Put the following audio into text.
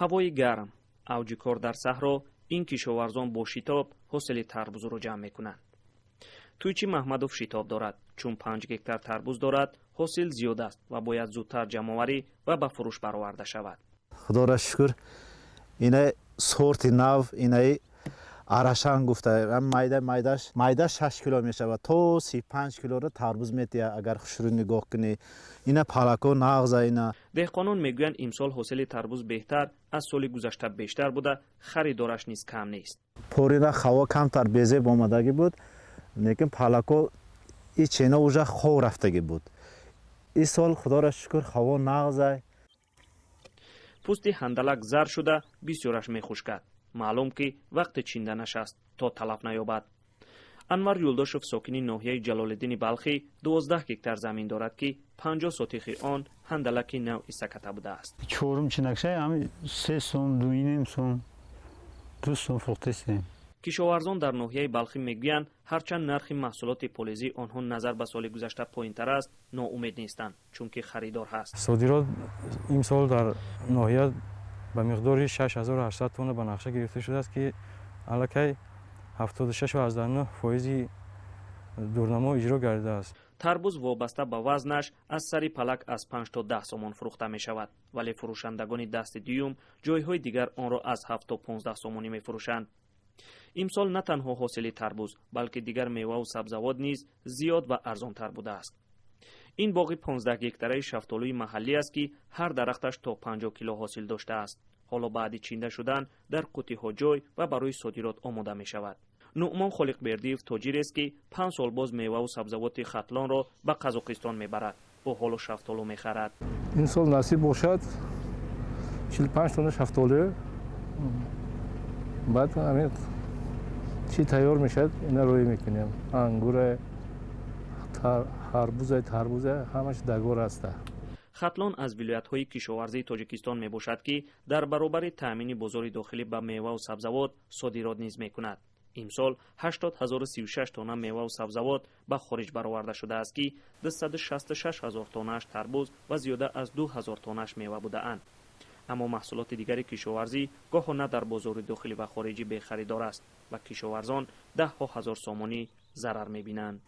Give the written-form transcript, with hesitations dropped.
Ҳавои гарм, авҷи кор дар саҳро, ин кишоварзон бо шитоб ҳосили тарбузро ҷамъ мекунанд. Тӯйчи Маҳмадов шитоб дорад, чун 5 гектар тарбуз дорад, ҳосил зиёд аст ва бояд зудтар ҷамъоварӣ ва ба фурӯш бароварда шавад. Худоро шукр, ина сорти нав, инаи Арашан гуфта, майда майдаш, майда 6 кило мешавад, то 35 килоро тарбуз метиҳад, агар хушрӯ нигоҳ кунӣ. Ина палако нағза ина. Деҳқонон мегӯянд, имсол ҳосили тарбуз беҳтар аз соли гузашта бештар буда, харидораш низ кам нест. Порина ҳаво камтар безеб омадагӣ буд, лекин палако и чена уже хов рафтагӣ буд. Ин сол, худоро шукр, ҳаво нағза. Пӯсти ҳандалак зар шуда, бисёраш мехушкад. Маълум ки вақти чинданаш аст, то талаф наёбад. Анвар Юлдошев, сокини ноҳияи Ҷалолиддини Балхӣ, 12 гектар замин дорад, ки 50 сотихи он ҳандалаки навъи саката будааст. Чорум чинакшай ҳами 3 сом, 2,5 сом, 2 сом фурӯхтестем. Кишоварзон дар ноҳияи Балхӣ мегӯянд, ҳарчанд нархи маҳсулоти полизии онҳо назар ба соли гузашта поинтар аст, ноумед нестанд, чунки харидор ҳаст. Содирот имсол дар ноҳия ба миқдори 6800 тонна ба нақша гирифта шудааст, ки аллакай 76,9 фоизи дурнамо иҷро гардидааст. Тарбуз вобаста ба вазнаш аз сари палак аз 5 то 10 сомон фурӯхта мешавад, вале фурӯшандагони дасти дуюм ҷойҳои дигар онро аз 7 то 15 сомонӣ мефурӯшанд. Имсол на танҳо ҳосили тарбуз, балки дигар меваву сабзавот низ зиёд ва арзонтар будааст. Ин боғи 15 гектараи шафтолӯи маҳаллӣ аст, ки ҳар дарахташ то 50 кило ҳосил доштааст. Ҳоло баъди чинда шудан дар қуттиҳо ҷой ва барои содирот омода мешавад. Нуъмон Холиқбердиев тоҷирест, ки 5 сол боз меваву сабзавоти Хатлонро ба Қазоқистон мебарад. Ӯ ҳоло шафтолӯ мехарад. Ин сол насиб бошад, 45 тонна шафтолӯ, баъд ҳамин чӣ тайёр мешавад, ина рӯй мекунем. Ангура, харбуза, тарбуза, ҳамаш дагор аста. Хатлон аз вилоятҳои кишоварзии Тоҷикистон мебошад, ки дар баробари таъмини бозори дохилӣ ба меваву сабзавот содирот низ мекунад. Имсол 80 036 тонна меваву сабзавот ба хориҷ бароварда шудааст, ки 266 ҳазор тоннааш тарбуз ва зиёда аз 2 ҳазор тоннааш мева будаанд. Аммо маҳсулоти дигари кишоварзӣ гоҳо на дар бозори дохилӣ ва хориҷӣ бехаридор аст ва кишоварзон даҳҳо ҳазор сомонӣ зарар мебинанд.